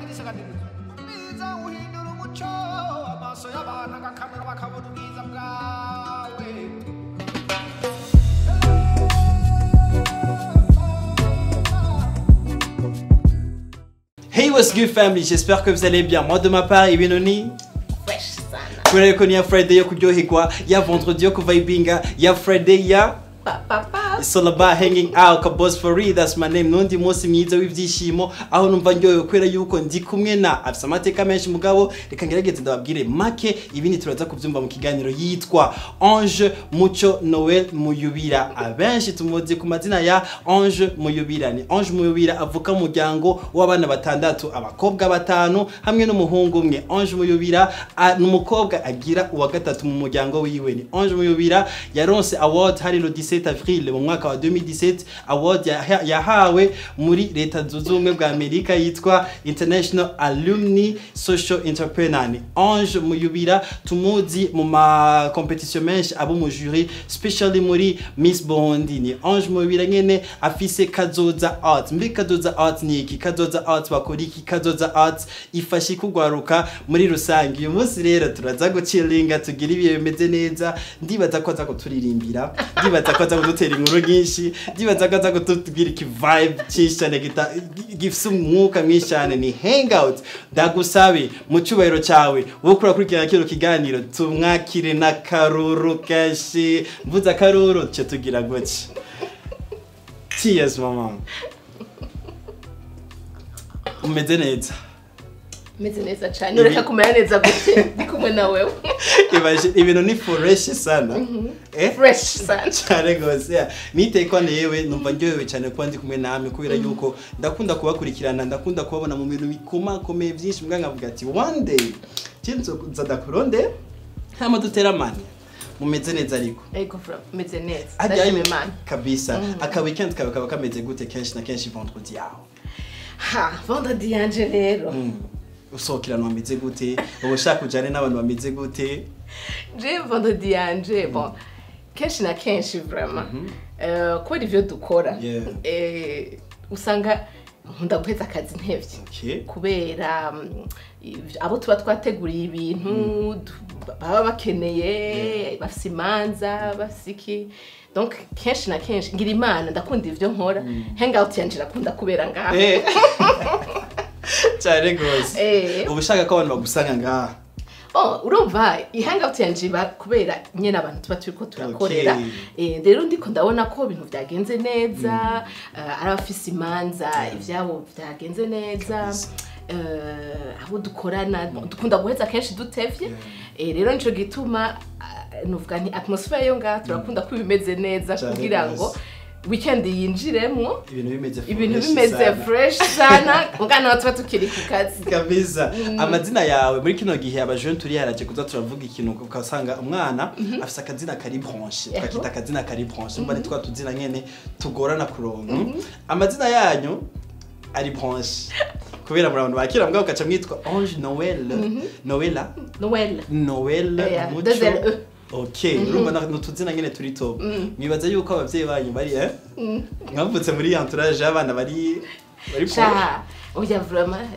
Ubwiza uhindura umuco amaso y'abantu agakamera bakabona ubwiza bwawe. Hey, what's good family? J'espère que vous allez bien. Moi de ma part, ibintu ni fresh sana. Kubera ko ni ya Friday yo kuryoherwa, ya vendredi yo kuvibinga, ya Friday ya Pa pa pa. It's all about hanging out. Kabos for real, that's my name. Nundi munsi mwiza w'ivyishimo aho numva ndyohewe kubera yuko ndi kumwe na afise amateka menshi, mugabo reka ngerageze ndababwire make, ibindi turaza kuvyumva mu kiganiro. Yitwa Ange Muco Noel Muyubira, abenshi tumuzi ku mazina ya Ange Muyubira. Ni Ange Muyubira avuka mu muryango w'abana batandatu, abakobwa batanu hamwe n'umuhungu umwe. Ange Muyubira ni umukobwa agira uwa gatatu mu muryango wiwe. Ni Ange Muyubira yaronse award hari le 17 avril mu mwaka wa 2017, award yahawe muri Leta Zunze Ubumwe bwa Amerika yitwa International Alumni Social Entrepreneur. Ni Ange Muyubira tumuzi mu ma competition menshi abo mu jury, especially muri Miss Burundi. Ni Ange Muyubira nyene afise Kazoza Art. Mbi Kazoza Art ni iki? Kazoza Art bakora iki? Kazoza Art ifasha kugwaruka muri rusange. Uyu munsi rero turaza guchillinga, tugira ibihe bimeze neza. Ndibaza ko aza kuturirimbira, ndibaza ko aza kudutera inkuru nyinshi, ndibaza ko aza kutubwira iki vibe cyinshi cyane gifise umwuka mwinshi cyane. Ni hangout. Ndagusabe mu cyubahiro cyawe wowe ukora kino kiganiro, tumwakire n'akaruru kenshi. Mvuze akaruru ce tugira gutya. Cheers mama. Umeze neza? Meze neza cyane. Ureka kumera neza gute ndi kumwe na wewe? Imagine, ibintu ni fresh sana. Eh? Fresh sana. Cyane gose, yeah. Nitekwa newe numva ndyohewe cyane kuba ndi kumwe namwe, kubera yuko ndakunda kubakurikirana, ndakunda kubabona mu bintu bikomakomeye byinshi, mbwa nkavuga ati one day nza ndakuronde hama duteramane. Mumeze neza ariko? Ego, meze neza. Ajya Ndashima Imana. Kabisa. Aka weekend kawe kaba kameze gute kenshi na kenshi, vendredi yawe? Ha, vendredi yanje rero. Usohokera abantu bameze gute? Uba ushaka kujyana n'abantu bameze gute? Je vendredi yanje, bon, kenshi na kenshi vraiment. Kubera ivyo dukora. Usanga nkunda guheza akazi ntevye. Kubera abo tuba twateguriye ibintu baba bakeneye, bafise imanza, bafise iki. Donc kenshi na kenshi ngira Imana ndakunda ivyo nkora. Hangout yanje irakunda kubera ngaho. Cyane gose. Uba ushaka ko abantu bagusanga ngaha? Bon, urumva i hangout yanje iba kubera nyene abantu tuba turiko turakorera. Rero ndiko ndabona ko ibintu vyagenze neza, ari abafise imanza ivyabo vyagenze neza. Abo dukorana, bon, dukunda guheza kenshi dutevye. Rero nico gituma nuvuga nti atmosphere yo ngaha turakunda ko bimeze neza kugira ngo weekend yinjiremwo ibintu bimeze ibintu fresh bimeze sana. Fresh sana, mugana tuba tukiri ku kazi. Kabisa. Amazina yawe muri kino gihe abajene turi haraje kuza turavuga ikintu, ukasanga umwana afise akazina kari branche, tukakita akazina kari branche, mba ni twa tuzina nyene tugorana kuronka. Amazina yanyu ari branche kubera muri abantu bakira, mbwa ugaca mwitwa Ange Noel, Noela. Noel. Noel Yeah, Muco. Deux L E. Okay, urumva n'utuzina nyene turi top. Mwibaza yuko abavyeyi banyu bari mwavutse muri entourage y'abana bari Sha, oya vraiment,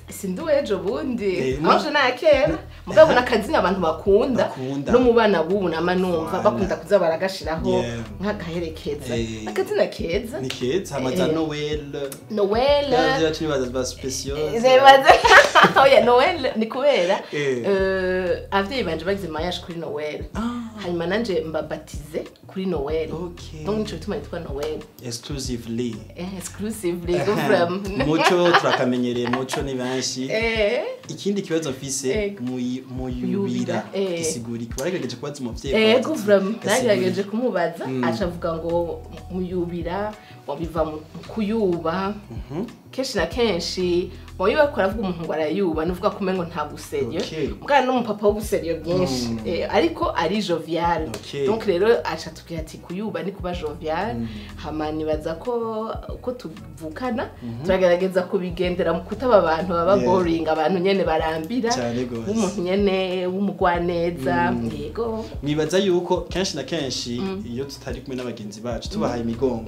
sindi uw'ejo bundi. No. Ange na kera, mugabo n'akazina abantu bakunda. Bakunda. No mu bana b'ubu nama numva Voilà. bakunda kuza baragashiraho nk'agaherekeza. Akazina keza. Ni keza hamaza Noel. Noel. Abavyeyi bacu nibaza ba spéciaux. Oya, Noel ni kubera abavyeyi banje bagize mariage kuri Noel. Hanyuma nanje mbabatize kuri Noel. Donc nico gituma nitwa Noel. Exclusively. Exclusively, go from. Muco turakamenyereye, Muco ni benshi. Ikindi kibazo mfise, Muyubira Yubira, gisigura iki? Waragerageje kubaza umuvyeyi? Ego, vraiment, Gasigura nagerageje iki? kumubaza, aca avuga ngo muyubira ngo biva mu kuyuba. Kenshi na kenshi mu iyo bariko baravuga umuntu ngo arayuba, nuvuga ko umengo nta buserieux. Mugana n'umupapa w'ubuserieux bwinshi. Ariko ari jovial. Donc rero aca tubwira ati kuyuba ni kuba jovial. Hama nibaza ko tuvukana turagerageza kubigendera mu kutaba abantu baba boring, abantu nyene barambira, Cyane gose. w'umuntu nyene w'umugwaneza, yego. Nibaza yuko kenshi na kenshi iyo tutari kumwe n'abagenzi bacu tubahaye imigongo,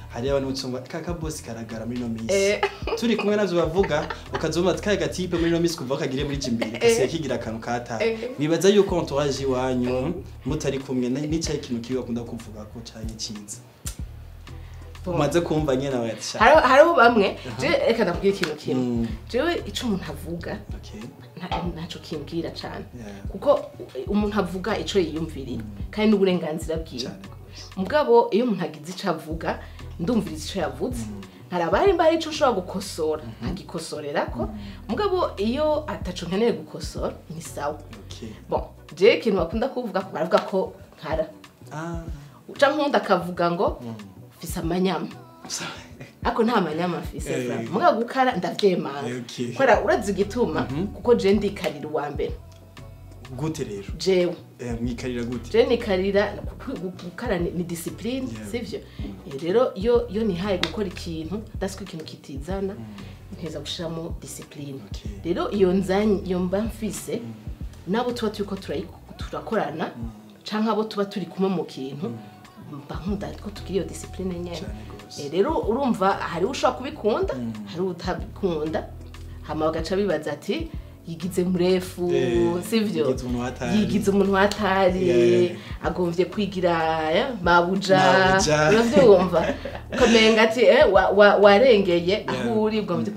hari abantu usanga kaka boss karagara muri no minsi. Turi kumwe navyo bavuga, ukazumva ati kaga type muri no misi kuva kagire muri jimbere kasiye kigira akantu kata. Wibaza yuko entourage iwanyu mutari kumwe n'icaye ikintu kibi bakunda kuvuga ko canke ciza umaze kumva nyene nawe ati sha Hariho bamwe, je reka ndakubwira ikintu kimwe. Jewe ico umuntu avuga ntaco kimbwira cane, kuko umuntu avuga ico yiyumviriye kandi n'uburenganzira bwiwe. Mugabo iyo umuntu agize ico avuga, ndumviriza ico yavuze, nkaraba hari mba hari ico nshobora gukosora nkagikosorerako. Mugabo iyo ataco nkeneye gukosora ni sawa. Bon, jewe ikintu bakunda kuvuga ko baravuga ko nkara uca nkunda akavuga ngo mfise amanyama, ariko nta manyama mfise. Mugabo gukara ndavyemanga. Kubera urazi igituma, kuko je ndikarira uwa mbere. Gute rero? Jewe Mwikarira gute? Je nikarira, gukara ni discipline, sivyo? Rero iyo nihaye gukora ikintu, ndasiko ikintu kitizana, nteza gushiramo discipline. Rero iyo nzanye, iyo mba mfise nabo tuba turiko turakorana canke abo tuba turi kumwe mu kintu, mba nkunda ko tugira iyo discipline nyene. Cane gose. Rero urumva hari ushobora kubikunda, hari utabikunda, hama bagaca bibaza ati yigize murefu, sivyo? Yigize umuntu watari. Yigize umuntu watari, agomvye kwigira mabuja. Mabuja. Uravyumva, ukamenga ati warengeye aho uri ugomvye.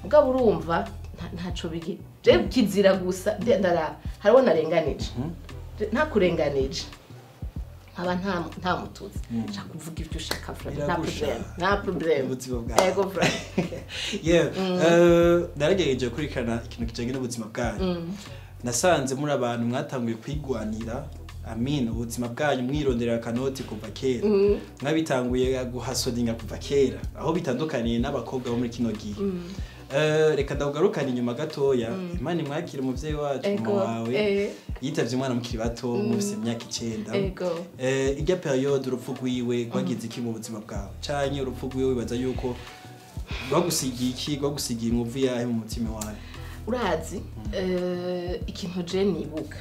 Mugabo urumva ntaco bigira. Je kizira gusa ndaraba hariho narenganije, ntakurenganije nkaba nta mutuzi, nshaka kuvuga ibyo ushaka vraiment, nta Biragusha. problème, nta problème. Ubuzima bwawe. Ego vraiment. Yeah, nagerageje gukurikirana ikintu kijanye n'ubuzima bwanyu, nasanze muri abantu mwatanguye kwigwanira, amin, ubuzima bwanyu, mwironderera akanoti kuva kera, mwabitanguye guhustlinga kuva kera, aho bitandukaniye n'abakobwa bo muri kino gihe. Reka ndakugarukana inyuma gatoya. Imana imwakire umuvyeyi wacu, mama wawe yitavye umwana mukiri bato, mufise imyaka 9. Irya période urupfu rwiwe rwagize iki mu buzima bwawe, canke urupfu rwiwe wibaza yuko rwagusigiye iki, rwagusigiye inkovu yahe mu mutima wawe? Urazi, ikintu je nibuka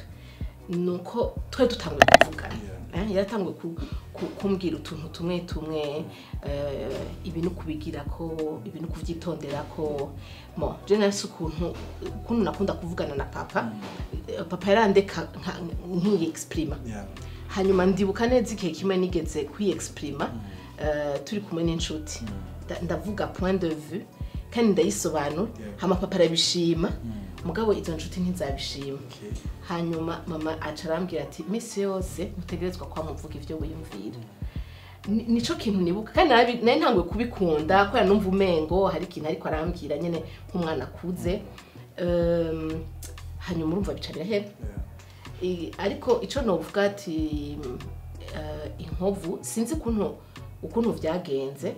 nuko twari dutanguye kuvugana. Yaratanguye kumbwira utuntu tumwe tumwe, ibintu kubigirako, ibintu kuvyitonderako. Mo je nafise ukuntu nakunda kuvugana na papa. Papa yarandeka nkiyi-exprima. Hanyuma ndibuka neza igihe kimwe nigeze kwiyi-exprima, turi kumwe n'inshuti. Ndavuga point de vue kandi ndayisobanura. Hama papa arabishima, mugabo izo nshuti ntizabishima. Hanyuma mama aca arambwira ati misi yose utegerezwa kwamuvuga ivyo wiyumvira. Nico kintu nibuka, kandi nari ntanguye kubikunda kubera numva umengo hari ikintu ariko arambwira nyene nk'umwana akuze. Hanyuma urumva bica birahera. Ariko ico novuga ati inkovu, sinzi ukuntu vyagenze.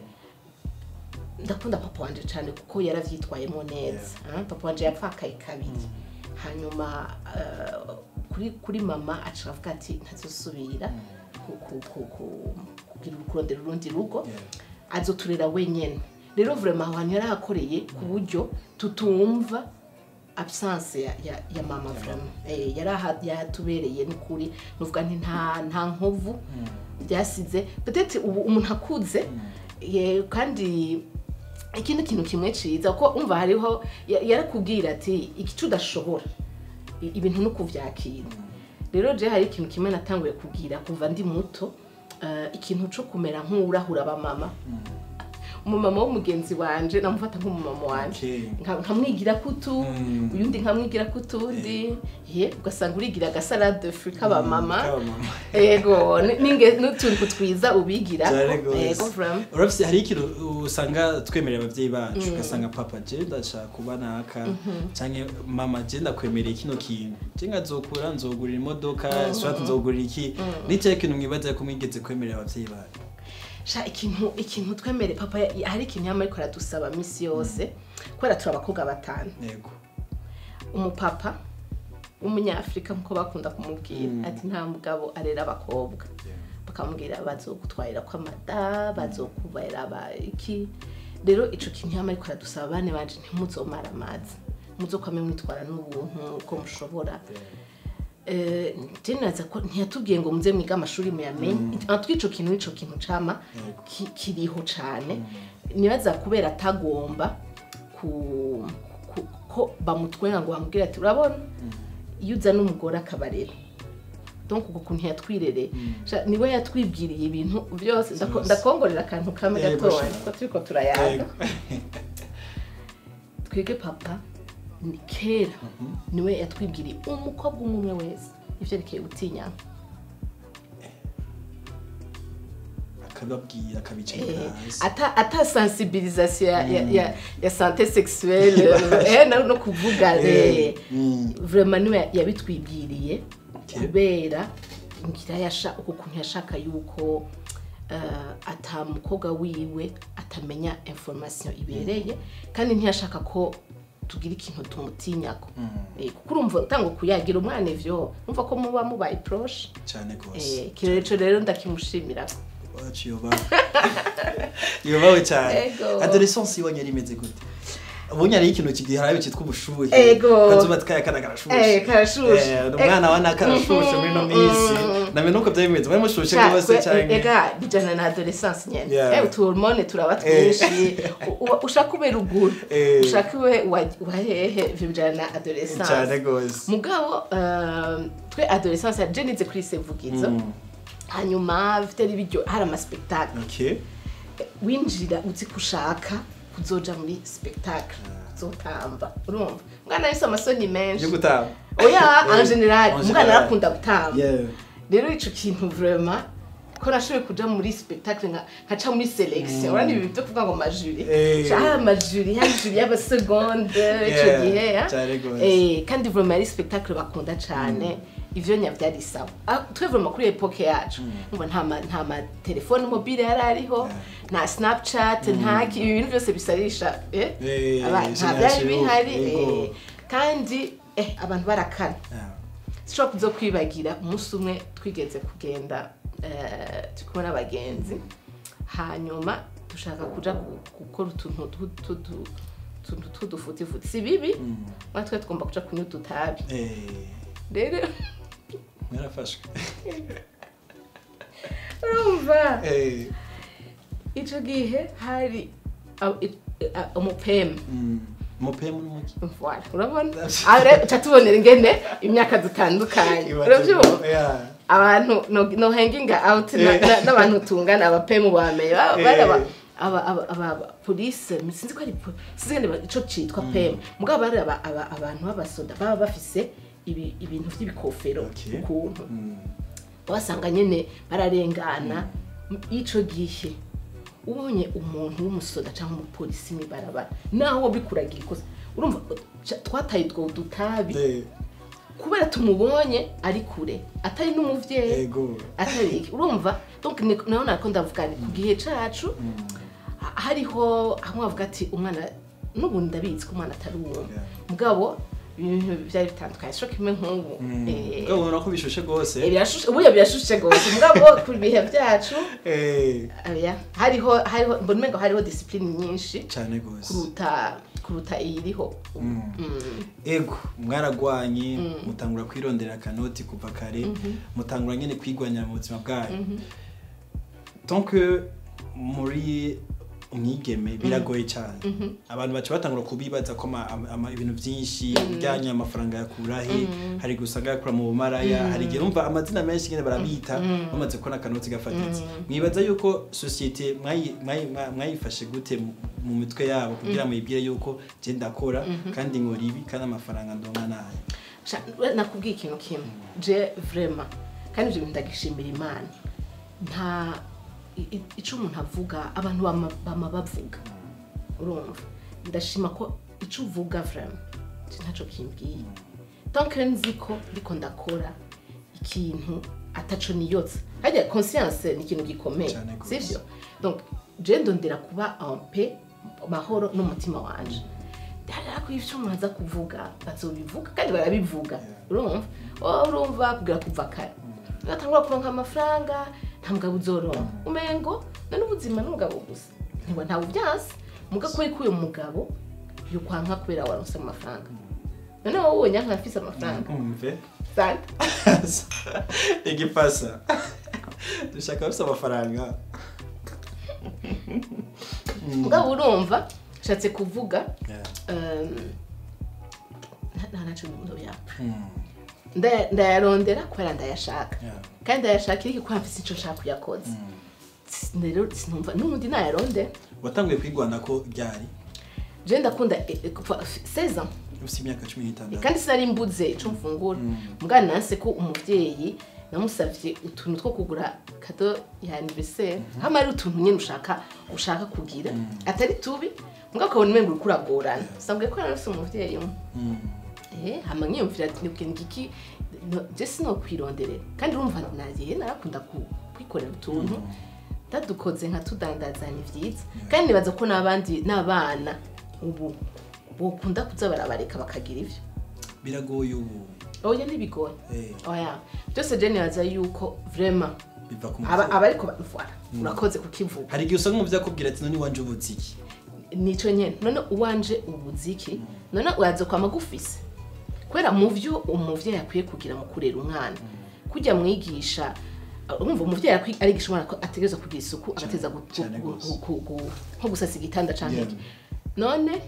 Ndakunda papa wanje cane kuko yaravyitwayemo neza. Papa wanje yapfakaye kabiri, hanyuma kuri mama aca aravuga ati ntazosubira kugira kurondera urundi rugo, azoturera wenyene. Rero vraiment aho hantu yarahakoreye ku buryo tutumva absence ya mama vraiment. Yarahatubereye n'ukuri, nuvuga nti nta nkovu byasize. Peut-être ubu umuntu akuze, kandi ikindi kintu kimwe ciza ko umva hariho yarakubwira ati igice udashobora, ibintu no kuvyakira. Rero je hari ikintu kimwe natanguye kubwira kuva ndi muto, ikintu co kumera nk'urahura abamama. Umumama w'umugenzi wanje namufata nk'umumama wanje. Nkamwigira kutu, uyundi nkamwigira kutundi, ye ugasanga urigira agasalade de fruits k'abamama. K'abamama. Ego, n'utuntu twiza ubigira. Cyane gose. Ego vraiment. Urafise hari ikintu usanga twemerera abavyeyi bacu, ugasanga papa je ndashaka kuba naka, canke mama je ndakwemereye kino kintu, je nkazokura nzogurira imodoka, soit nzogurira iki. Ni kintu mwibaza ko mwigeze kwemerera abavyeyi banyu? Sha, ikintu twemere papa, hari ikintu yama ariko aradusaba misi yose, kubera turi abakobwa batanu. Umupapa w'umunyafrika nkuko bakunda kumubwira ati nta mugabo arera abakobwa, bakamubwira bazogutwarira ko amada, bazokubera ba iki. Rero ico kintu yama ariko aradusaba, bane banje ntimuzomara amazi, muzokwame mwitwara n'ubuntu uko mushobora. Je naza ko ntiyatubwiye ngo muze mwiga amashuri muyamenye. Atwi ico kintu, nico kintu cama kiriho cane, nibaza kubera atagomba. ko bamutwenga ngo bamubwire ati urabona iyo uzana umugore akabarera. Donc uko kuntu yatwirere niwe yatwibwiriye ibintu byose. Ndakongorera akantu kamwe gatoya ko turiko turayaga. Twige papa ni kera niwe yatwibwiriye umukobwa umwe wese ivyerekeye gutinya akababwira akabicara hasi ata sensibilisation ya santé sexuelle no kuvuga vraiment niwe yabitwibwiriye kubera ngira yasha uko kuntu yashaka yuko ata mukobwa wiwe atamenya information ibereye kandi ntiyashaka ko tugira ikintu tumutinyako. Kuko urumva utanga kuyagira umwana ivyo umva ko muba mubaye proche cyane gose. Kirero rero ndakimushimira. Wacu yobawe cyane. Adolescence iwanyu yari imeze gute? Ubonye ari ikintu kigiharaye cyitwa ubushuhe. Kazuba tukaya kana karashushe. Karashushe. Umwana wa nakarashushe muri no minsi. Namenye uko byabimeze. Bari mushushe rwose cyane. Ega bijana na adolescence nyene. Utu hormone turaba twinshi. Ushaka ube ruguru. Ushaka ube wahehe ivyo bijana na adolescence. Cyane gose. Mugabo twe adolescence je nize kuri Sevugizo. Hanyuma vitari bijyo hari ama spectacle. Okay. Winjira uzi kushaka kuzoja muri spectacle kuzotamba. Urumva mwana yise amasoni menshi yo gutamba. Oya en general mwana arakunda gutamba. Rero ico kintu vraiment ko nashoboye kuja muri spectacle nkaca muri selection. Urani ibi byo kuvuga ngo majuri majuri ya juri y'aba seconde ico gihe kandi vraiment ari spectacle bakunda cane. Ivyo nyavyari sawa. Twe vraiment kuri epoque yacu umva nta ma telefone mobile yari ariho, nta Snapchat, nta ibintu byose bisarisha nta byari bihari. Kandi abantu barakana. Sinshobora kuzo kwibagira umunsi umwe twigeze kugenda turi kumwe n'abagenzi, hanyuma dushaka kuja gukora utuntu tw'udufutifuti si bibi, natwe tugomba kuja kunywa udutabi. Rero narafashwe. Urumva ico gihe hari umupemu. Umupemu n'umuki? Voilà, urabona? Are tatubonera ingene imyaka dutandukanye. Uravyumva? Abantu no hanging out n'abantu tungana abapemu bamenye bari aba police sinzi ko ari sinzi ico citwa pemu. Mugabo bari abantu b'abasoda baba bafise ibintu vy'ibikofero ukuntu wasanga nyene bararengana. Ico gihe ubonye umuntu w'umusoda canke umupolisi mibarabara naho bikuragira ikosa, urumva twataye utwo dutabi kubera tumubonye ari kure atari n'umuvyeyi atari urumva. Donc naho nako ndavuga ku gihe cacu hariho hamwe bavuga ati umwana n'ubu ndabizi ko umwana atari uwo mugabo ibintu byari bitandukanye. Sho kimwe nk'ubu mugabo ubona ko bishushe gose. Birashushe ubu birashushe gose mugabo ku bihe byacu hariho mbona umengo hariho discipline nyinshi cyane gose kuruta iyiriho. Ego mwaragwanye mutangura kwirondera kanoti kuva kare, mutangura nyene kwigwanya mu buzima bwanyu. Tant que muri umwigeme biragoye cyane. Abantu baca batangura kubibaza ko ibintu byinshi bijyanye amafaranga yakura he, hari gusanga yakura mu bumaraya, hari igihe umva amazina menshi nyine barabita bamaze kubona akanoti gafatitse. Mwibaza yuko societe mwayifashe gute mu mitwe yabo kugira muyibwire yuko je ndakora kandi nkora ibi kandi amafaranga ndonka nayo? Nakubwiye ikintu kimwe je vraiment kandi ibyo ndagishimira Imana. Nta ico umuntu avuga abantu bama bavuga urumva ndashima ko ico uvuga vraiment ntaco kimbwiye. Tant que nzi ko ndiko ndakora ikintu ataco niyotse, harya conscience ni ikintu gikomeye sivyo? Donc je ndondera kuba en paix mahoro n'umutima wanje. Ariko ivyo umuntu aza kuvuga bazobivuga kandi barabivuga urumva. Urumva kugira kuva kare natangura kuronka amafaranga nta mugabo uzoronka umengo none ubuzima n'umugabo gusa ntiwa ntawe ubyanse muga ko ikuye umugabo yukwanka kubera waronse amafaranga. None wowe ubonye nka afise amafaranga umve sante igipasa dushaka afise amafaranga. Mugabo urumva Nshatse kuvuga nta naco ndoyapfa. Ndayarondera kubera ndayashaka. Kandi ndayashaka iki kuko mfise ico nshaka kuyakoza. Rero sinumva n'ubundi nayarondera. Watanguye kwigwana ko ryari? Je ndakunda kuva 16 ans. Ufise imyaka 16. Kandi sinari mbuze ico mfungura. Mugana nanse ko umuvyeyi namusavye utuntu two kugura cadeau ya anniversaire. Hama ari utuntu nyene ushaka kugira. Atari tubi. Muga ukabona umengo uriko uragorana. Sambwe ko narose umuvyeyi umwe. Hama nkiyumvira ati nibwira iki je sinokwironderera. Kandi urumva nagiye narakunda kwikorera utuntu. Ndadukoze nka tudandaza ni vyiza. Kandi nibaza ko n'abandi n'abana ubu bokunda kuza barabareka bakagira ivyo. Biragoye ubu. Oya ntibigoye. Oya. Byose je nibaza yuko vraiment biva ku aba ariko voilà. Urakoze kukivuga. Hari igihe usanga umuvyeyi akubwira ati none wanje ubuziki. Nico nyene. None uwanje ubuziki, none uraza kwa magufise. Kubera mu vyo umuvyeyi akwiye kugira mu kurera umwana. Kujya mwigisha urumva umuvyeyi arigisha umwana ko ategerezwa kugira isuku, agateza nko gusasa igitanda canke iki. None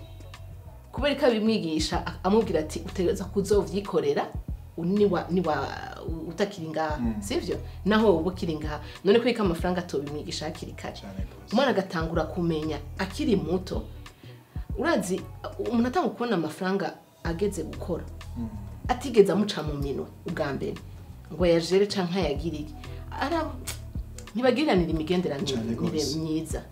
kubera ko abimwigisha amubwira ati utegerezwa kuzovyikorera niwa utakiri ngaha, sivyo? Naho uba ukiri ngaha. None kubera ko amafaranga atobimwigisha hakiri kare. Umwana agatangura kumenya akiri muto. Urazi umuntu atanga kubona amafaranga ageze gukora. Atigeze amuca mu minwe ubwa mbere ngo yajere canke ayagirire. Ara ntibagiranira imigenderanire myiza.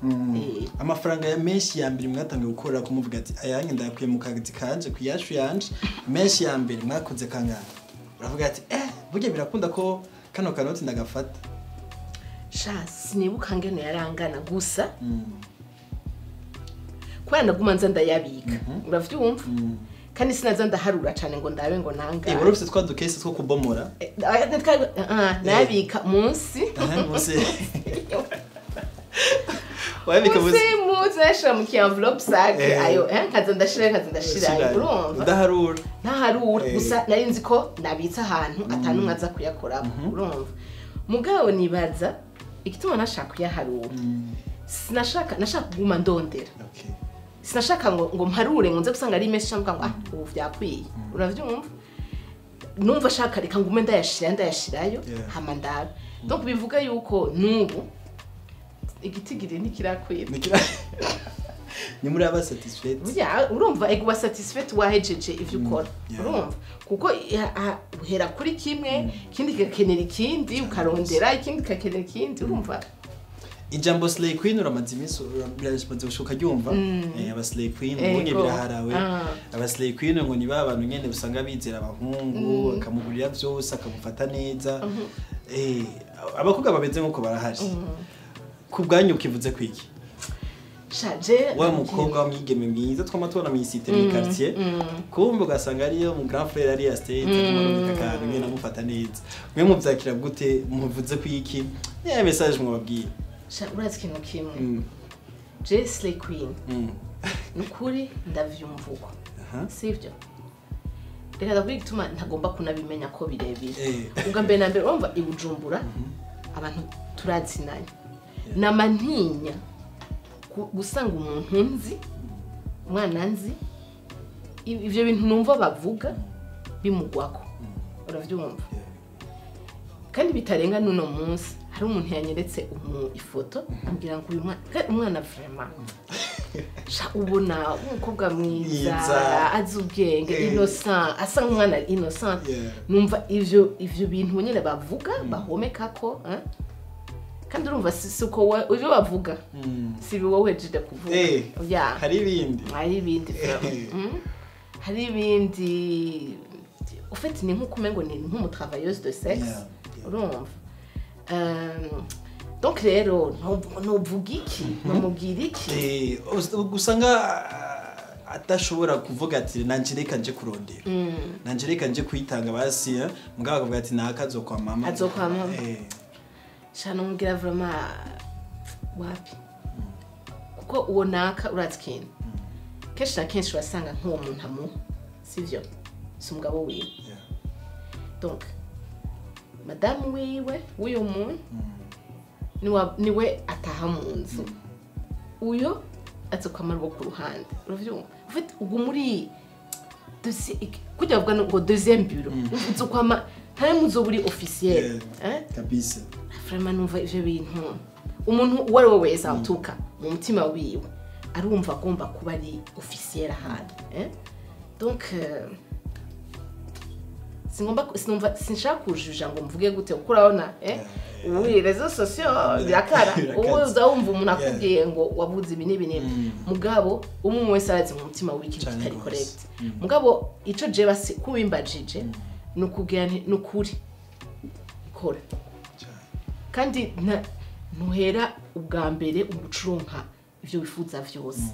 Amafaranga ya menshi ya mbere mwatangiye gukora kumuvuga ati ayange ndayakwiye mu kazi kanje kuyashu yanje, menshi ya mbere mwakoze kangana. Uravuga ati burya birakunda ko kano kanoti ndagafata. Sha sinibuka ngene yarangana gusa. Kubera ndaguma nza ndayabika. Uravyumva? Kandi sinaza ndaharura cyane ngo ndabe ngo nanga. Wari ufise twa dukese two kubomora? Nabika munsi. Munsi. Wabika munsi. Munsi nashira mu envelope sac ayo nkaza ndashira urumva. Ndaharura. Ntaharura gusa nari nzi ko nabitse ahantu atanumwe aza kuyakorako urumva. Mugabo nibaza igituma nashaka kuyaharura. Sinashaka nashaka kuguma ndondera. Sinashaka ngo mparure ngo nze gusanga ari menshi cyangwa ngo ubu vyakwiye. Uravyumva? Numva shaka reka ngume ndayashirayo hama ndabe. Donc bivuga yuko nubu igitigiri ntikirakwira. Ni muri aba satisfait. Burya urumva ego ba satisfait wahejeje ivyo ukora. Urumva? Kuko uhera kuri kimwe ikindi kigakenera ikindi ukarondera ikindi kikakenera ikindi urumva? Ijambo Slay Queen uramaze iminsi biramaze gushoka ryumva. Aba Slay Queen ubonye biraharawe. Aba Slay Queen ngo ni ba bantu nyene usanga bizera abahungu akamugurira vyose akamufata neza. Abakobwa babeze nkuko barahari. Ku bwanyu ukivuze kwiki? Shaje wa mukobwa w'umwigeme mwiza twama tubona mu cité mu quartier. Kumbe ugasanga ariyo mu grand frère ari ya state tumanuka kantu nyene amufata neza. Mwe muvyakira gute muvuze kwiki? Ni message mwababwiye. Sha urazi ikintu kimwe. Je Slay Queen. Nukuri ndavyumva uko. Sivyo? Reka ndakubwira igituma ntagomba kunabimenya ko birebire. Ubwa mbere na mbere urumva i Bujumbura abantu turazinanye. Nama ntinya gusanga umuntu nzi, umwana nzi, ivyo bintu numva bavuga bimugwako. Uravyumva? Kandi bitarenga n'uno munsi hari umuntu yanyeretse ifoto ambwira ngo uyu mwana vraiment sha ubona umukobwa mwiza azi ubwenge innocent asa nk'umwana innocent. Numva ivyo bintu nyene bavuga bahomeka ko kandi urumva si uko ivyo bavuga si wowe hejeje kuvuga. Hari ibindi hari ibindi en fait ni nkuko umengo ni nk'umutravailleuse de sexe. Urumva? Donc rero novuga iki nomubwira iki usanga atashobora kuvuga ati nanje reka nje kurondera nanje reka nje kwitanga basi mugabo akavuga ati naka azokwa mama azokwa mama. Sha nomubwira vraiment wapi kuko uwo naka urazi ikintu kenshi na kenshi urasanga nk'uwo muntu amuha sivyo si umugabo wiwe. Donc madamu wiwe w'uyo muntu niwe ataha mu nzu uyo azokwamara uwo ku ruhande, uravyumva? En fait uguma uri kujya bavuga ngo deuxième bureau, uzokwama ntari muzoba uri officiel, hein? Kabisa. Vraiment numva ivyo bintu umuntu uwo ari we wese atuka mu mutima wiwe arumva agomba kuba ari officiel ahantu, hein? Donc singomba sinumva sinshaka kujuja ngo mvuge gute, kuko urabona ubu réseaux sociaux birakara, ubu uza wumva umuntu akubwiye ngo wabuze ibi n'ibi n'ibi, mugabo umwe wese arazi mu mutima w'ikintu kitari correct. Mugabo ico je basi kubimbajije ni ukubwira nti ni ukuri kora, kandi ntuhera ubwa mbere umucuronka ivyo wifuza vyose.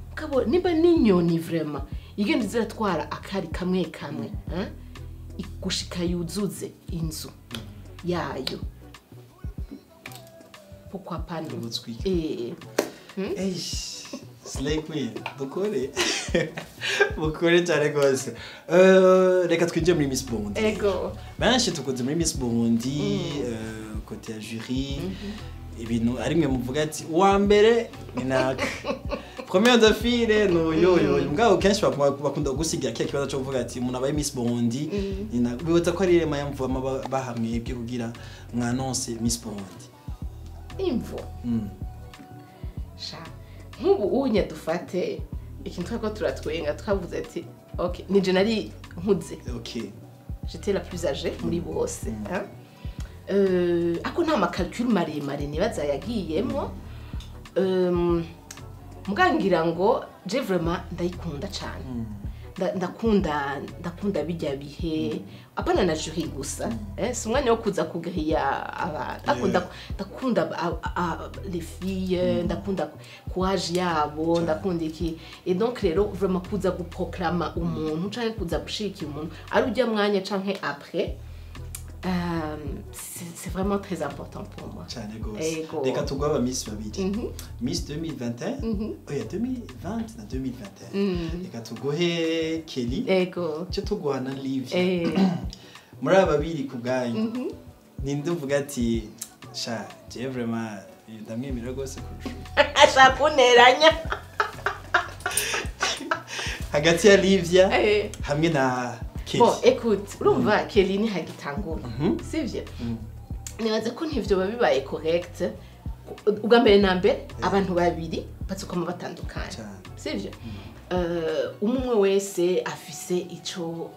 Mugabo nimba n'inyoni vraiment igenda iziratwara akari kamwe kamwe, gushika yuzuze inzu yayo, pourquoi pas nous? Eish, Slay Queen, dukore mukore cyane rwose. Reka twinjire muri Miss Burundi. Ego. Benshi tukoze muri Miss Burundi, côté ya jury, ibintu ari mwe muvuga ati uwa mbere ni naka, premier dauphine no yo mugabo kenshi bakunda gusigira kiya kibazo cyo kuvuga ati umuntu abaye Miss Burundi ni naka, bibuta ko ari irema yamvama bahamwebwe kugira mwanonse Miss Burundi. Imvo sha nk'ubu unye dufate ikintu twako turatwenga twavuze ati okay nije nari nkuze, okay j'étais la plus âgée muri bose, hein? Ako nta makalcul maremare nibaza yagiyemo, mugangira ngo je vraiment ndayikunda cyane, ndakunda bijya bihe apana na jury gusa, si umwanya wo kuza kugriya abantu, ndakunda les filles, ndakunda courage yabo, ndakunda iki, et donc rero vraiment kuza guproclama umuntu canke kuza gushika umuntu ari ujya mwanya canke après, c'est vraiment très important pour moi. Cyane gose. Reka tugwaba Miss babiri. Miss 2021, oya 2020 na 2021. Reka tuguhe Kelly. Ego. Cyo tuguha na Livia. Muri aba babiri kubganyu. Ninde uvuga ati sha je vraiment ndamwemera gose kurusha. Ashaka kunteranya. Hagati ya Livia hamwe na Kelly. Bon, écoute, urumva Kelly ni hagitangura, sivyo? Nibaza ko ntivyo babibaye correct. Ubwa mbere na mbere abantu babiri batsukoma batandukanye, sivyo? Umwe wese afise ico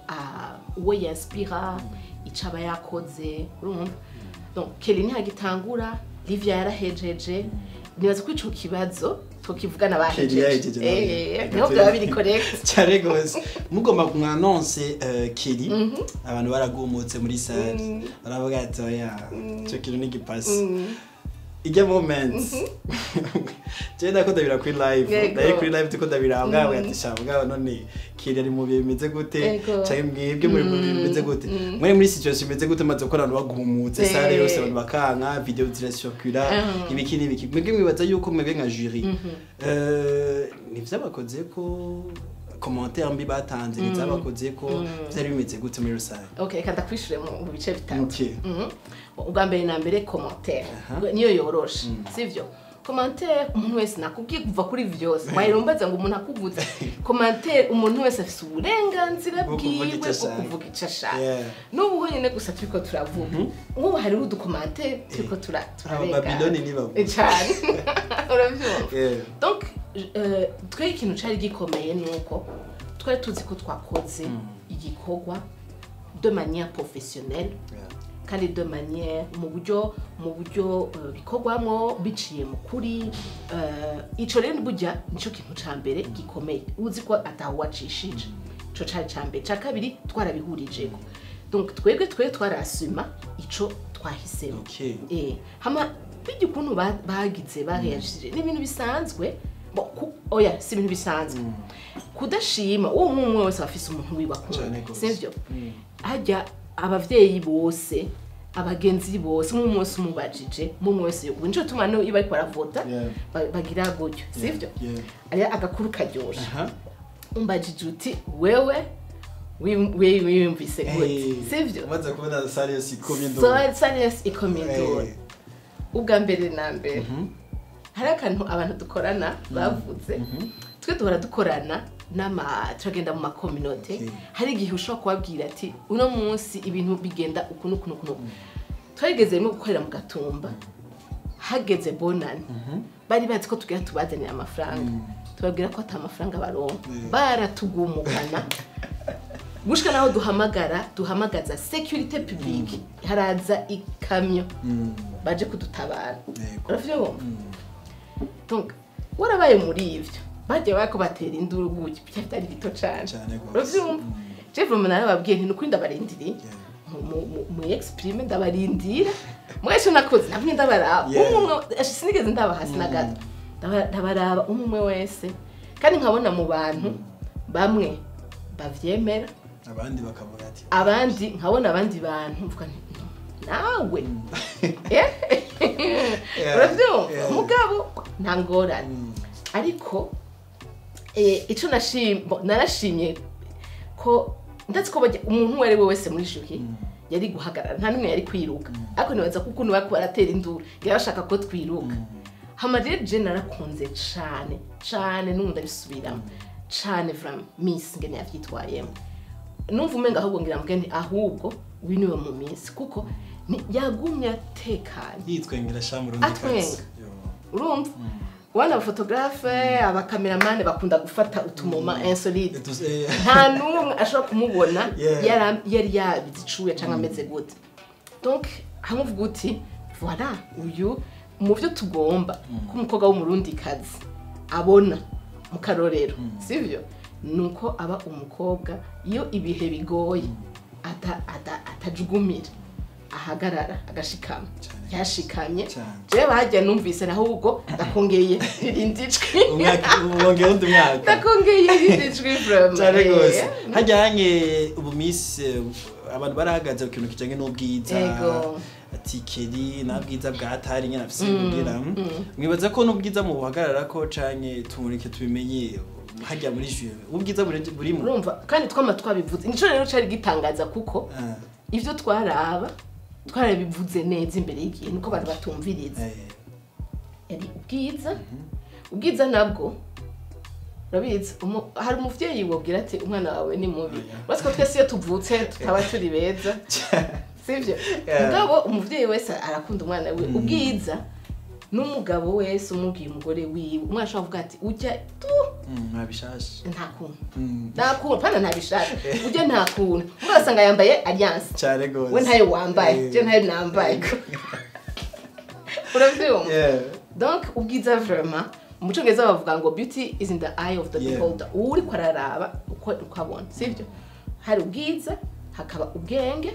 uwo yaspira, ico aba yakoze, urumva? Donc Kelly ni hagitangura, Livia yarahejeje. Nibaza ko ico kibazo tukivugana bahejeje. Niho byaba biri correct. Cyane gose. Mugomba kumwanonse Kelly, abantu baragumutse muri salle. Baravuga ati oya, cyo kintu ni gipasi. Ijya moment. Je ndako ndabira kuri live. Ndaye kuri live tuko ndabira bwawe ati sha bwawe none Kelly ari mu bimeze gute? Cyangwa mwebwe muri mu bimeze gute? Muri muri situation imeze gute maze ko abantu bagumutse salle yose abantu bakanka video ziracircula ibiki n'ibiki. Mwebwe mwibaza yuko mwebwe nka jury ni vyabakoze ko commentaire mbi batanze, ni vyabakoze ko byari bimeze gute muri rusange? Okay, reka ndakwishure mu bice bitatu. Ubwa mbere na mbere commentaire niyo yoroshe, sivyo? Commentaire umuntu wese nakubwiye kuva kuri vyose, wayirombaza ngo umuntu akuvuze commentaire, umuntu wese afise uburenganzira bwiwe bwo kuvuga ico ashaka. N'ubu nyene gusa turiko turavuga, nk'ubu hariho uducommentaire turiko turarenga Babiloni ni bavuga cyane, uravyumva? Donc twe ikintu cari gikomeye nuko twari tuzi ko twakoze igikorwa de manière professionnelle, kandi de manière mu buryo bikorwamwo biciye mu kuri. Ico rero burya nico kintu ca mbere gikomeye, uzi ko atawacishije, ico cari ca mbere. Ca kabiri twarabihurijeko, donc twebwe twarasuma ico twahisemo. Hama bijya ukuntu bagize bareyagije ni ibintu bisanzwe. Oya si ibintu bisanzwe kudashima uwo umwe wese afise umuntu wiwe akunda, sivyo? Hajya abavyeyi bose, abagenzi bose, umwe wese umubajije, umwe wese yo nico tuma no iba ariko aravota bagira gutyo, sivyo? Ari agakuru karyoshe. Umbajije uti wewe wiyumvise gute, sivyo? Umaze kubona Sarius ikomye ndoro. Sarius ikomye ndoro. Ubwa mbere na mbere Hari akantu abantu dukorana bavuze. Twe duhora dukorana n'ama turagenda mu ma communauté. Hari igihe ushobora kubabwira ati uno munsi ibintu bigenda uku n'uku n'uku n'uku. Twageze rimwe gukorera mu Gatumba, hageze bonane, bari bazi ko tugira tubazanira amafaranga, tubabwira ko ata mafaranga baronka, baratugumukana gushika naho duhamagara, duhamagaza sécurité publique, haraza ikamyo baje kudutabara. Uravyumva? Donc warabaye muri ivyo, bagiye bariko batera induru gutya, byari bito cane. Cane gose. Uravyumva? Je vraiment narababwiye nti nukuri ndabarindiriye, mu exprime ndabarindira. Mwese nakoze nabwo ndabaraba umwe umwe, sinigeze ndaba hasi na gato. Ndabaraba umwe umwe wese, kandi nkabona mu bantu bamwe bavyemera, abandi bakavuga ati abandi nkabona abandi bantu mvuga nti "No, nawe." Uravyumva? Mugabo nta ngorane. Ariko ico narashimye ko ndazi ko umuntu uwo ari we wese muri jury yari guhagarara, nta n'umwe yari kwiruka. Ariko nibaza ko ukuntu bariko baratera induru yari bashaka ko twiruka. Hama rero je narakunze cane cane, n'ubu ndabisubiramo cane, vraiment Miss ngene yavyitwayemo, numva umenga ahubwo ngira mvuge nti ahubwo uyu niwe mu Miss, kuko yagumye atekanye. Yitwengera sha murundi. Atwenga. Urumva, ubona aba photographe, aba cameraman bakunda gufata utu moment insolite, nta n'umwe ashobora kumubona yari yabizicuye cyangwa ameze gute. Donc hamwe uvuga uti voilà, uyu mu byo tugomba ko umukobwa w'umurundikazi abona mu karorero, sivyo? Nuko aba umukobwa iyo ibihe bigoye atajugumira, ahagarara agashikama. Yashikamye. Jewe bajya numvise naho ubwo ndakongeye irindi jwi. Umwaka wongeye undi mwaka. Ndakongeye irindi jwi vraiment. Cyane gose. Hajyanye ubu Miss, abantu barahagaze ku kintu kijanye n'ubwiza. Ati Kelly nta bwiza bwa hatari nyene afise kugira. Mwibaza ko n'ubwiza mu buhagarara ko canke tumureke tubimenye hajya muri jury, ubwiza burimo? Urumva, kandi twama twabivuze, nico rero cari gitangaza, kuko ivyo twaraba twarabivuze neza imbere y'igihe, nuko abantu batumviriza. Yari ubwiza, ubwiza nabwo urabizi, hari umuvyeyi wobwira ati umwana wawe ni mubi? Uretse ko twese iyo tuvutse tutaba turi beza, sivyo? Mugabo umuvyeyi wese arakunda umwana wiwe. Ubwiza n'umugabo wese umubwiye umugore wiwe, umwana ashobora kuvuga ati ujya tu Ntabishasha. Nta kuntu, nta kuntu pana, ntabishaka ujya, nta kuntu. Mugabo asanga yambaye alliance, Cyane gose. we ntayo wambaye, je ntayo nambaye. Uravyumva? Yeah. Donc ubwiza vraiment, mu cyongereza bavuga ngo beauty is in the eye of the beholder, uriko araraba uko abona, sivyo? Hari ubwiza, hakaba ubwenge,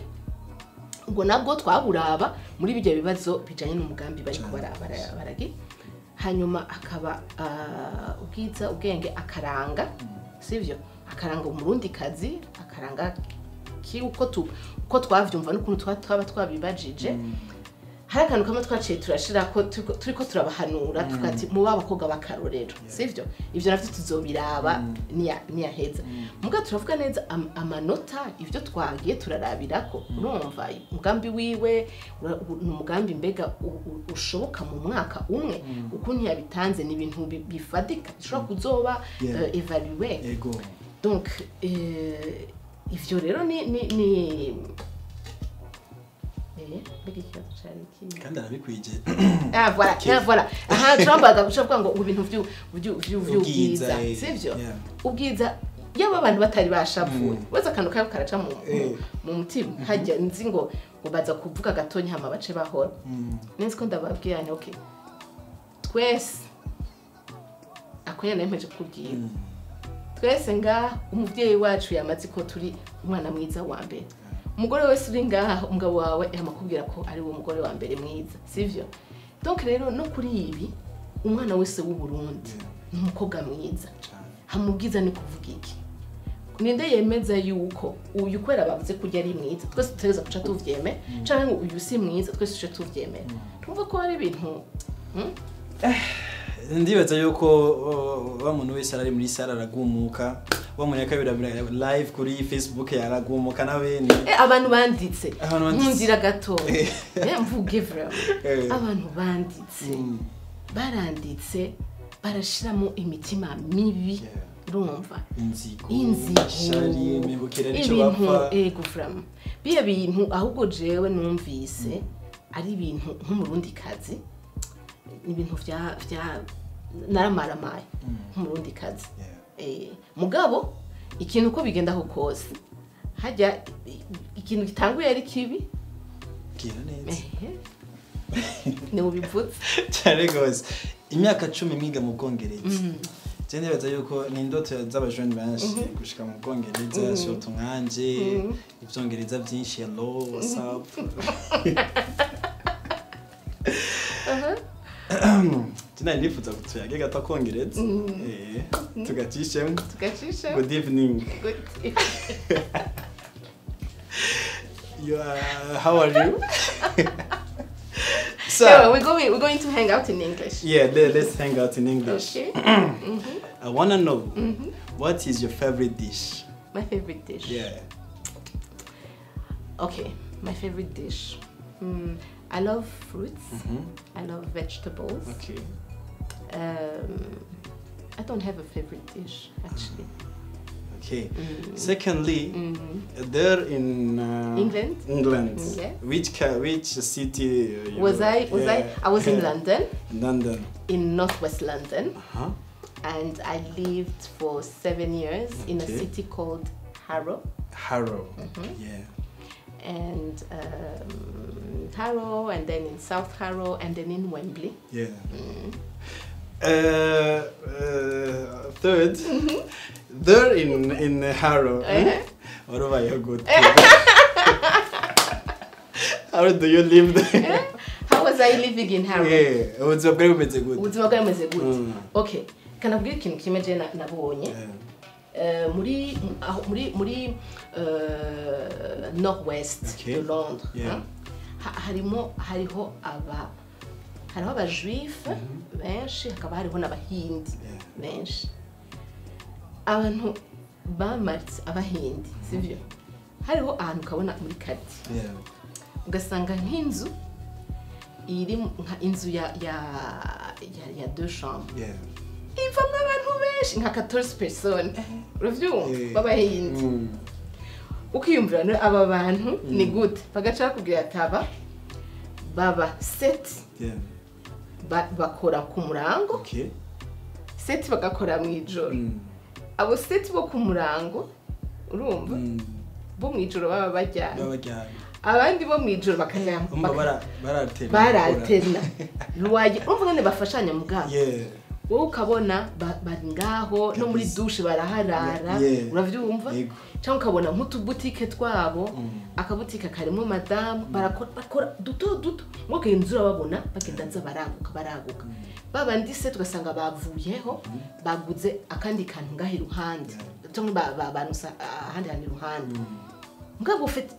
ubwo nabwo twaburaba muri bijya bibazo bijanye n'umugambi bariko baragi. Hanyuma hakaba ubwiza, ubwenge, akaranga, sivyo? Akaranga umurundi kazi, akaranga ki uko twavyumva n'ukuntu twaba twabibajije. Hari akantu kamwe twaciye turashira ko turiko turabahanura, tuvuga ati muba abakobwa b'akarorero, sivyo? Ivyo navyo tuzobiraba niyaheza. Muga turavuga neza amanota, ivyo twagiye turarabirako. Urumva umugambi wiwe ni umugambi mbega ushoboka mu mwaka umwe? Ukuntu yabitanze ni ibintu bifatika bishobora kuzoba évalué. Donc ivyo rero ni mbega ikibazo cari ikihe? Kandi arabikwije. Ah voilà, ah voilà. Aha turambaza guca kuvuga ngo ibintu vy'ubwiza, Ubwiza, sivyo? Yeah. Ubwiza, yaba abantu batari bashavuye. Wese akantu kayo karaca mu mutima. Hajya nzi ngo baza kuvuga gatonya hama bace bahora. Nzi ko ndababwira nti okay. Twese akonya nempeje kukubwira. Twese ngaha umuvyeyi wacu yamaze ko turi umwana mwiza wa mbere. Umugore wese uri ngaha, umugabo wawe yamakubwira ko ari wo mugore wa mbere mwiza, sivyo? Donc rero no kuri ibi, umwana wese w'u Burundi ni umukobwa mwiza. Hamubwiza ni kuvuga iki? Ninde yemeza yuko uyu kwera bavuze kurya ari mwiza twese dutegereza guca tuvyeme, canke ngo uyu si mwiza twese duce tuvyemera? Tumva ko hari ibintu? Ndibaza yuko wa muntu wese arari muri sala aragumuka, wa muntu yakabirabira live kuri Facebook yaragumuka nawe ni Abantu banditse. Abantu banditse. Nkundira gato, mvuge vraiment. Abantu banditse. Baranditse barashiramo imitima mibi. Urumva inzigo, shari, mibukira nico bapfa. Ego vraiment biya bintu ahubwo jewe numvise ari ibintu nk'umurundi kazi, ibintu vya naramaramaye nk'umurundi kazi. Mugabo ikintu uko bigenda aho kose hajya ikintu gitanguye ari kibi kira neza ni ubivutse cyane gose. Imyaka 10 mwiga mu Bwongereza, je nibaza yuko ni indoto z'abajene benshi gushika mu Bwongereza, surtout nkanje ivyongereza byinshi, hello, what's up. Tina nifuza kutuyage gato kongereza. Tugacishemo. Good evening. Good evening. You are, how are you? So yeah, we're going to hang out in English. Yeah, let's hang out in English. Okay. I wanna know, what is your favorite dish? My favorite dish? Yeah. Okay, my favorite dish. I love fruits. I love vegetables. Okay. I don't have a favorite dish, actually. Okay. Secondly, there in England. England. Yeah. Which city was I? I was in London. London. In Northwest London. And I lived for 7 years in a city called Harrow. Harrow. Yeah. And Harrow, and then in South Harrow, and then in Wembley. Yeah. Third, there in Harrow. What about your good? How do you live there? How was I living in Harrow? Yeah, ubuzima bwari bumeze gute? Ubuzima bwari bumeze gute? Okay, kanabwira ikintu kimwe je nabonye. Muri Northwest de Londres. Hariho abajuif benshi, hakaba hariho n'abahindi benshi. Abantu bamaritse abahindi, sivyo? Hariho ahantu ukabona muri quartier. Ugasanga nk'inzu iri nka inzu ya 2 chambres. Ivamwo abantu benshi nka 14 personnes. Uravyumva? B'abahindi. Ukiyumvira no aba bantu ni gute? Bagaca bakubwira ataba baba 7. Bakora ku murango. 7 bagakora mu ijoro. Abo 7 bo ku murango urumva bo mu ijoro baba bajyana. Abandi bo mu ijoro bakanyama. Baralterna. Ruwaye urumva ngene bafashanya mugabo. Wowe ukabona bari ngaho no muri douche baraharara, uravyumva? Cyangwa ukabona nk'utubutike twabo, akabutike karimo madame barakora duto duto, ngo inzu babona bagenda nza baraguka. Babandi se tugasanga bavuyeho baguze akandi kantu ngaho iruhande, cyangwa babanusa ahandi hantu iruhande. Mugabo ufite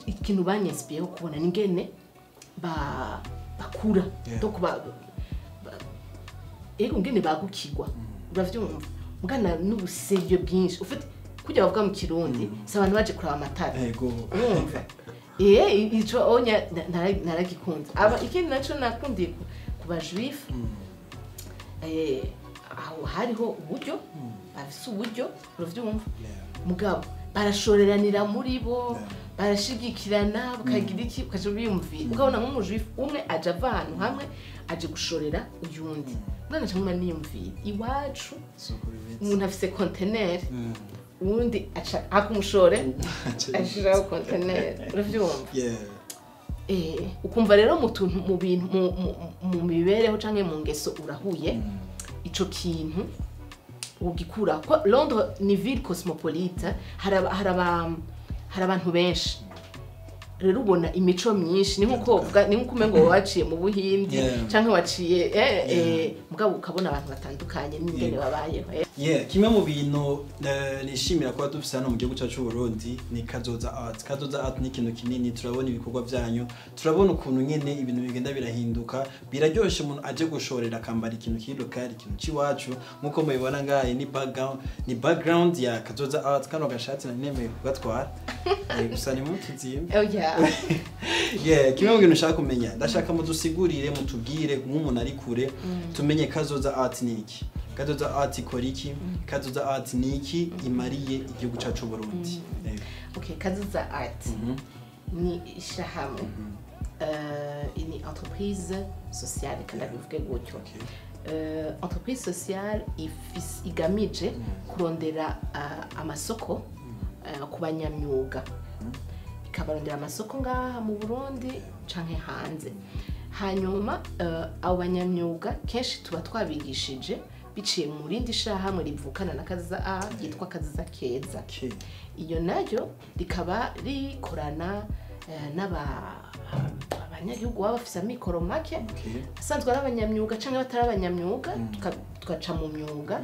ikintu banyinspiyeho kubona ningene bakura, donc ego ngene bagukigwa, uravyumva? Mugana n'ubuserio bwinshi ufite kujya bavuga mu Kirundi, si abantu baje kuraba amatara. Ego. Urumva? Ico onya naragikunze. Aba ikindi naco nakundiye ku bajuif, aho hariho uburyo, bafise uburyo, uravyumva? Mugabo barashoreranira muri bo, barashigikirana, bakagira iki, ukaja biyumvira. Ukabona nk'umujuif umwe aje ava ahantu hamwe aje gushorera uyundi. Mwana cyangwa niyumvira iwacu umuntu afise container, uwundi aca akumushore ashiraho container, uravyumva? Ukumva rero mu tuntu mu bintu mu mibereho canke mu ngeso urahuye ico kintu ugikura. Ko Londres ni ville cosmopolite, hari abantu benshi. Rero ubona imico myinshi, ni nkuko uvuga, ni nkuko umengo waciye mu Buhindi canke waciye mugabo ukabona abantu batandukanye n'ingene babayeho. Kimwe mu bintu nishimira kuba dufise hano mu gihugu cyacu Burundi ni Kazoza Art. Kazoza Art ni ikintu kinini, turabona ibikorwa byanyu, turabona ukuntu nyene ibintu bigenda birahinduka, biraryoshe umuntu aje gushorera akambara ikintu kiri local, ikintu ciwacu nkuko mubibona ngaye ni background ya Kazoza Art. Kano gashatsi nanemeye kugatwara. Gusa ni mutuzimbe. Oh yeah. Yeah, kimwe mu bintu nshaka kumenya, ndashaka mudusigurire, mutubwire nk'umuntu ari kure, tumenye Kazoza Art ni iki, Kazoza Art ikora iki, Kazoza Art ni iki imariye igihugu cacu Burundi. Okay, Kazoza Art ni ishyirahamwe, ni entreprise sociale, kandi bivuge gutyo. Entreprise sociale igamije kurondera amasoko ku banyamyuga, ikabarondera amasoko ngaha mu Burundi canke hanze. Hanyuma abo banyamyuga kenshi tuba twabigishije biciye mu rindi shirahamwe rivukana na Kazoza Art ryitwa Kazoza Keza. Iyo nayo rikaba rikorana n'abanyagihugu baba bafise amikoro make, asanzwe ari abanyamyuga canke batari abanyamyuga, tugaca mu myuga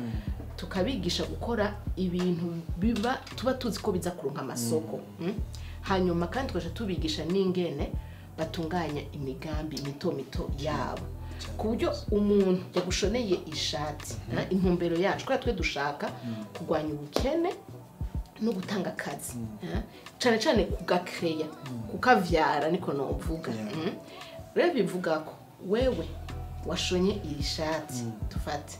tukabigisha gukora ibintu biba tuba tuzi ko biza kuronka amasoko. Hanyuma kandi tugaca tubigisha n'ingene batunganya imigambi mito mito yabo, ku buryo umuntu yagushoneye ishati, intumbero yacu kubera twe dushaka kurwanya ubukene no gutanga akazi, cane cane kugakeya, kukavyara, niko novuga. Rero bivuga ko wewe washonye iyi shati, tufate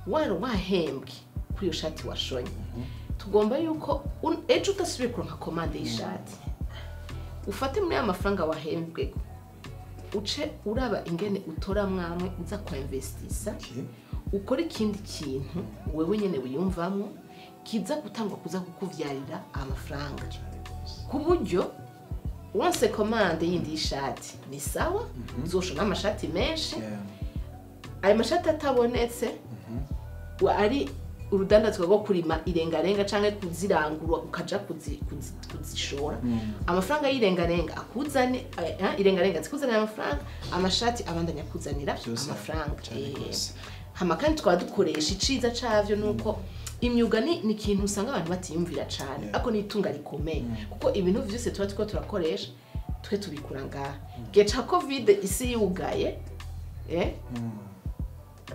wari wahembwe kuri iyo shati washonye, tugomba yuko ejo udasubiye kuronka commande y'ishati, ufate muri ya mafaranga wahembwe uce uraba ingene utora mwamwe uza kuinvestisa, ukora ikindi kintu wewe nyene wiyumvamo kiza gutangwa kuza kukuvyarira amafaranga, ku buryo once commande yindi y'ishati ni sawa, uzoshona amashati menshi. Ayo mashati atabonetse ari urudandazwa rwo kurima irengarenga canke kuzirangura ukaja kuzishora, amafaranga y'irengarenga akuzane, irengarenga zikuzanira amafaranga, amashati abandanya kuzanira amafaranga. Hama kandi twaba dukoresha iciza cavyo nuko imyuga ni ikintu usanga abantu batiyumvira cane, ariko ni itunga rikomeye, kuko ibintu vyose tuba turiko turakoresha twe tubikura ngaha. Gihe ca Covid isi yugaye,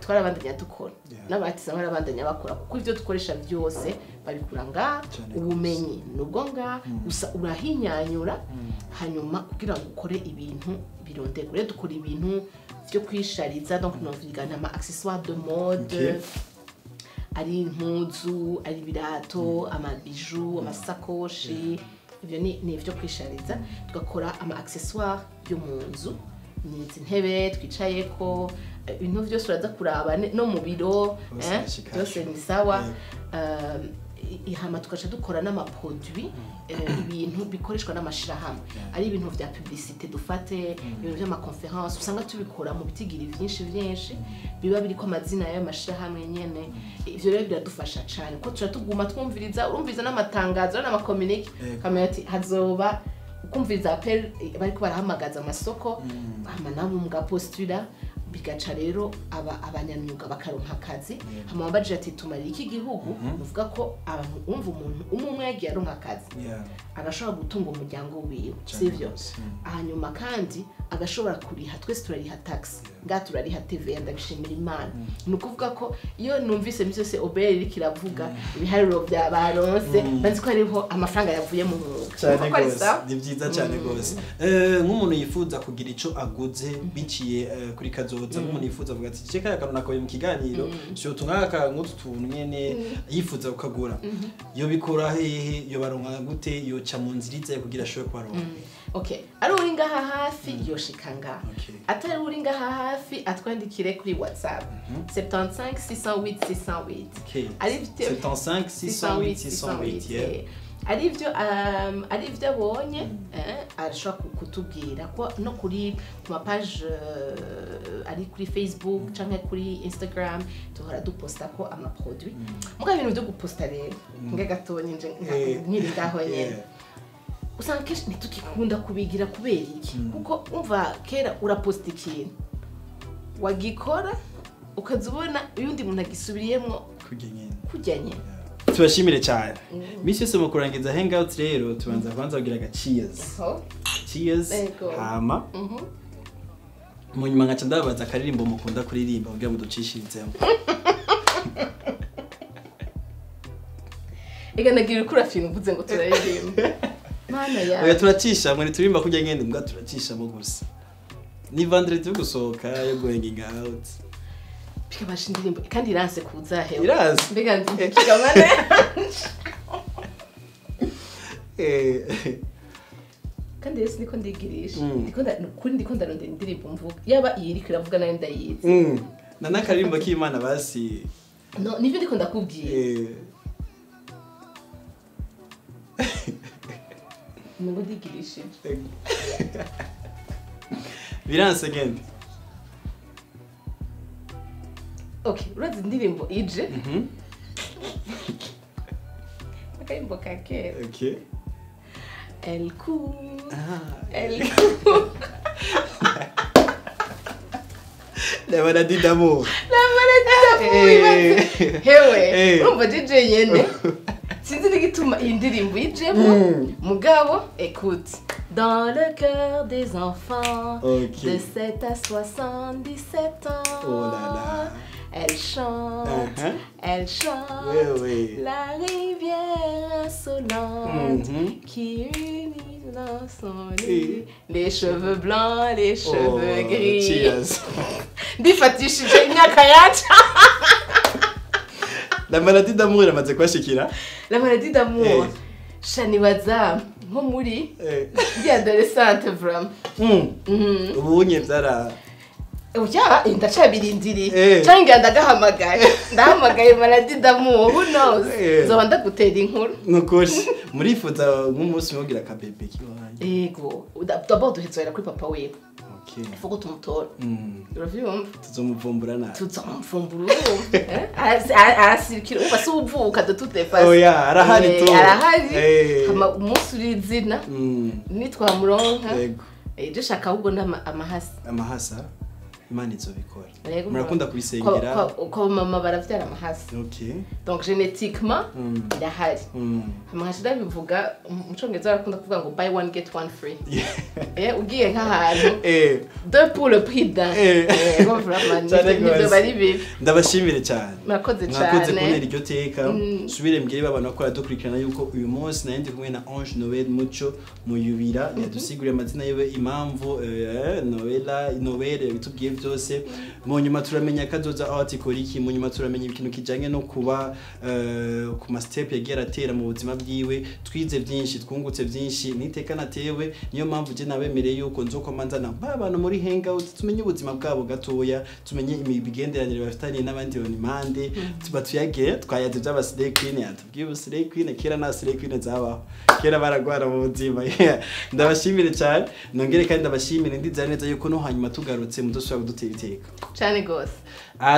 twarabandanya dukora, n'abatiza barabandanya bakora, kuko ivyo dukoresha byose babikura ngaha, ubumenyi nubwo ngaha gusa urahinyanyura, hanyuma kugira ngo ukore ibintu birondegwa. Rero dukora ibintu vyo kwishariza, donc novuga ama accessoires de mode, ari impuzu, ari ibirato, amabiju, amasakoshi, ivyo ni ivyo kwishariza. Tugakora ama accessoires yo mu nzu, ni izi ntebe twicayeko, ibintu vyose uraza kuraba no mu biro, byose ni sawa. Ihama tugaca dukora n'amaproduit, ibintu bikoreshwa n'amashirahamwe, ari ibintu vya publicité, dufate ibintu vy'amaconférence, usanga tubikora mu bitigiri vyinshi vyinshi biba biriko amazina y'ayo mashirahamwe nyene. Ivyo rero biradufasha cane kuko tuca tuguma twumviriza, urumviriza n'amatangazo n'amakomunike, ukamenya ati hazoba, ukumviriza appel bariko barahamagaza amasoko, hama nabo mugapostula, bigaca rero abanyamyuga bakaronka akazi. Hama wambajije ati tumarira iki gihugu, nuvuga ko abantu umva umuntu umwe yagiye aronka akazi agashobora gutunga umuryango wiwe, sivyo? Hanyuma kandi agashobora kuriha, twese turariha tax, ngaha turariha TVA, ndabishimira Imana. Ni ukuvuga ko iyo numvise imisi yose OBR iriko iravuga ibiharuro vya baronse, banzi ko hariho amafaranga yavuye mu mwuga. Cane gose, ni vyiza cane gose. Nk'umuntu yifuza kugira ico aguze biciye kuri Kazoza, nk'umuntu yifuza avuga ati ceka akantu nakoye mu kiganiro, surtout nk'aka nk'utu tuntu nyene yifuza kukagura, yo bikora hehe, yo baronka gute, yoca mu nzira izaye kugira ashobore kubaronka? Okay, ari uri ngaha hafi yoshika ngaha, atari uri ngaha hafi atwandikire kuri WhatsApp 75 608 608. Ari 75 608 608. Ari ivyo abonye, arashobora kutubwira ko no kuri ku ma page, ari kuri Facebook canke kuri Instagram duhora duposta ko ama produit. Muga ibintu byo guposta rero nge gatonye nje nkiri ngaho nyene, usanga kenshi ntitukikunda kubigira. Kubera iki? Kuko umva kera uraposta ikintu wagikora ukaza ubona uyundi muntu agisubiriyemwo kujya nyene. Tubashimire cyane. Misi yose mu kurangiza hangout rero tubanza kwanza kugira aga cheers. Cheers. Hama mu nyuma nkaca ndabaza akaririmbo mukunda kuririmba kugira ngo ducishirizemo. Ega nagira ukura fintu mvuze ngo turaririmba. Mana ya. Oya turacisha mwe turimba kujya ngende mbwa turacisha mo gusa. Ni vendredi yo gusohoka yo going out. Bikabasha indirimbo kandi iranse kuza hewe. Iranse. Mbega nzikigamane. Kandi rero siniko ndigirisha. Ndiko ndarondera indirimbo mvuga. Yaba iyi iriko iravuga nayo ndayizi. Na nakarimbo k'Imana basi. No, nivyo ndiko ndakubwiye. Ngo ndigirishije. Biranse gende. Okay, urazi indirimbo ije. Akarimbo ka kera. Okay. Elle court. Elle court. La maladie d'amour. La maladie d'amour. Hewe. Urumva DJ nyene. Sinzi n'igituma iyi ndirimbo ijemo. Mugabo, écoute. Dans le cœur des enfants, okay. De 7 à 77 ans. Oh là là. Elle chante, elle chante, oui, oui. La rivière insolente qui unit dans son lit les cheveux blancs, les cheveux gris. Cheers. Ndifatishije imyaka yacu. La maladie d'amour iramaze kwashikira. La maladie d'amour. Shanibaza nko muri ndi adolescente vraiment. Ubunye byara Oya ndacabirindiriye cyangwa ndagahamagaye ndahamagaye maladie d'amour, who knows, nzoba ndagutera inkuru. Nukuri murifuza nk'umunsi mugira ka bebe kiwanje. Yego, d'abord duhezera kuri papa wiwe. Okay. Il faut que tumutora. Uravyumva? Tuzomuvumbura nabi. Tuzomuvumbura urumva. Arasirikira umva si uvuka de toutes les façons. Oya arahari tu. Arahari. Hama umunsi uri izina nitwa muronka. Yego. Je shaka ahubwo amahasa. Amahasa? Imana izobikora. Murakunda kubisengera. Ko mama baravyara amahasa. Okay. Donc génétiquement irahari. Amahasa ndabivuga mu congereza barakunda kuvuga ngo buy one get one free. Ugiye nk'ahantu. Deux pour le prix d'un. Yego vraiment nivyo bari bibi. Ndabashimire cyane. Murakoze cyane. Mwakoze kuntera iryo teka. Subire mbwire babana ko aradukurikirana yuko uyu munsi nari ndi kumwe na Ange Noel Muco Muyubira yadusiguriye amazina yiwe impamvu Noela Noel yabitubwiye byose. Mu nyuma turamenya kazoza art iki, mu nyuma turamenya ikintu kijanye no kuba ku ma step yagiye aratera mu buzima bwiwe. Twize byinshi, twungutse byinshi, niteka natewe. Niyo mpamvu je nabemereye yuko nzokomanza na abantu muri hangout tumenye ubuzima bwabo gatoya, tumenye imigenderanire bafitanye n'abandi banimande, tuba tuyage twayaze by'aba Slay Queen. Yatubwiye ubu Slay Queen kera na Slay Queen zabaho kera baragwara mu buzima. Ndabashimire cyane, nongere kandi ndabashimire, ndizera neza yuko no hanyuma tugarutse mudusubira kudutera iteka cyane gose.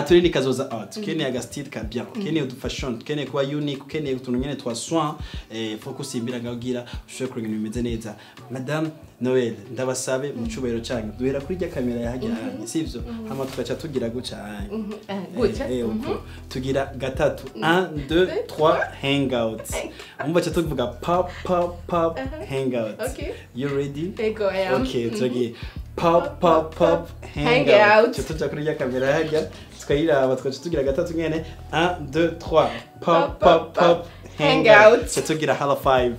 Turi ni kazoza art, ukeneye aga style ka bien, ukeneye du fashion, ukeneye kuba unique, ukeneye utuntu nyene twa soin, focus imbira ngagira ushobora kuronka ibintu bimeze neza. Madame Noel, ndabasabe mu cubahiro cyanyu duhera kuri rya kamera yahajyanye, sivyo? Hama tugaca tugira guca guca tugira gatatu 1 2 3 hangout. Umva cha tuvuga pop pop pop hangout. Okay. You ready? Ego, I am. Okay, tugiye pop pop pop hangout. Tuja kuri rya kamera yahajya tukayiraba tugaca tugira gatatu nyene 1 2 3 pop pop pop hangout. Tugira hala 5.